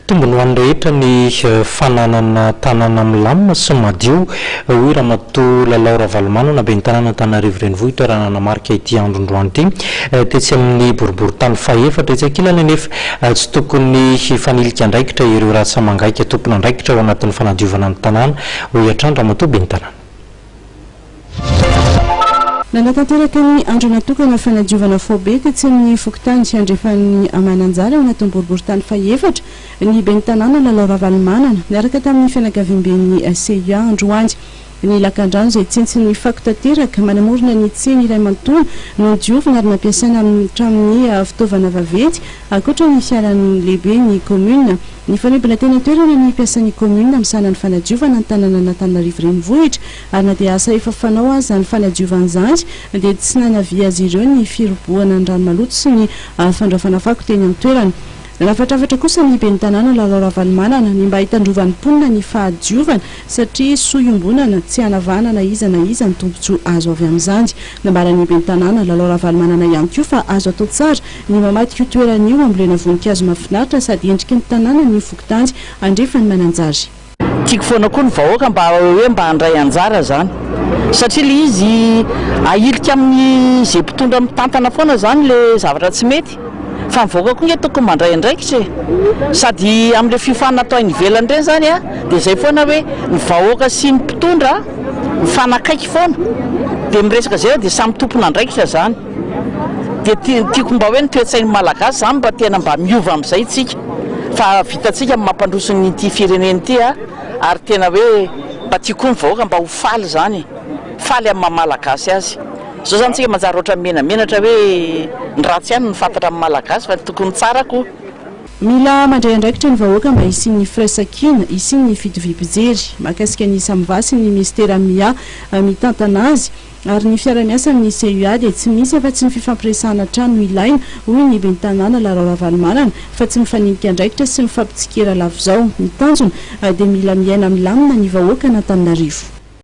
Tombony ho an'ny rehetra ny fananana tanàna milamina sy madio, hoy Ramatoa Lalao Ravalomanana, ben'ny tanàna Antananarivo Renivohitra raha nanamarika ity androndroany ity tetsy amin'ny boriborintany fahefatra. Etsy ankilany anefa, tsy tokony hifanilika andraikitra ireo ratsa-mangaika tompon'andraikitra ao anatin'ny fanadiovana ny tanàna, hoy hatrany Ramatoa ben'ny tanàna. Nanatanteraka ny andro natokana fanadiovana faobe tetsy amin'ny fokontany andrefan'ny Mananjary ao anatin'ny boriborintany fahefatra ny ben'ny tanàna Lalao Ravalomanana niaraka tamin'ny fianakaviamben'ny CUA androany. Ny lakandrano izay tsentsin'ny fako tanteraka manamorona ny tsena iray manontolo no nodiovina ary nampiasaina hatramin'ny fitaovana vaventy ankoatra ny fiaran'ny lehiben'ny kaominina. Nifanohibina teny an-toerana ny mpiasan'ny kaominina misahana ny fanadiovana ny tanànan'Antananarivo Renivohitra ary na dia asa efa fanao aza ny fanadiovana izany dia tsy nanavia azy ireo ny firobohana ny rano maloto sy ny fandraofana fako teny an-toerana. Nanafatrafatra kosa ny ben'ny tanàna Lalao Ravalomanana ny mba hitandrovan'ny mponina ny fahadiovana satria soa iombonana tsy hanavahana na iza na iza ny tombontsoa azo avy amin'izany. Nambaran'ny ben'ny tanàna Lalao Ravalomanana ihany koa fa azo atao tsara Ny mamadika io toerana io hambolena voninkazo mahafinaritra sady endriky ny tanàna ny fokontany andrefan'i Mananjary. Tiako foana koa ny vahoaka mba hoe mba handray anjara zany satria le izy ahilika amin'ny ze mpitondra mitantana foana zany le zavatra tsy mety fa ny vahoaka koa nge tokony mandray andraikitra e! Sady amle fiofanana atao any ivelany reny zany a de zay foana hoe ny vahoaka sy ny mpitondra mifanakaiky foana de miresaka zay de samy tompon'andraikitra zany. Dia tiako mba hoe ny toe-tsain'ny Malagasy izany mba tena mba miova amin'izay isika fa vitantsika ny mampandroso an'ity firenena ity a, ary tena hoe mba tiako koa ny vahoaka mba ho faly izany e, faly amin'ny maha Malagasy azy. Izao izany isika manjary ohatran'ny menamenatra hoe ny ratsy ihany no fantatra amin'ny Malagasy fa ny tokony tsara koa. Mila mandray andraikitra ny vahoaka mba hisian'ny firaisankina, hisian'ny fitoviam-pijery. Mahakasika ny Samva sy ny Minisitera Mia mitantana azy, Ary ny fiara-miasa amin'ny CUA dia tsy misy afa-tsy ny fifampiresahana hatrany no ilaina, hoy ny ben'ny tanàna Lalao Ravalomanana, fa tsy mifanilika andraikitra sy mifampitsikera lava izao. Ny tanjona dia mila miaina milamina ny vahoakan'Antananarivo.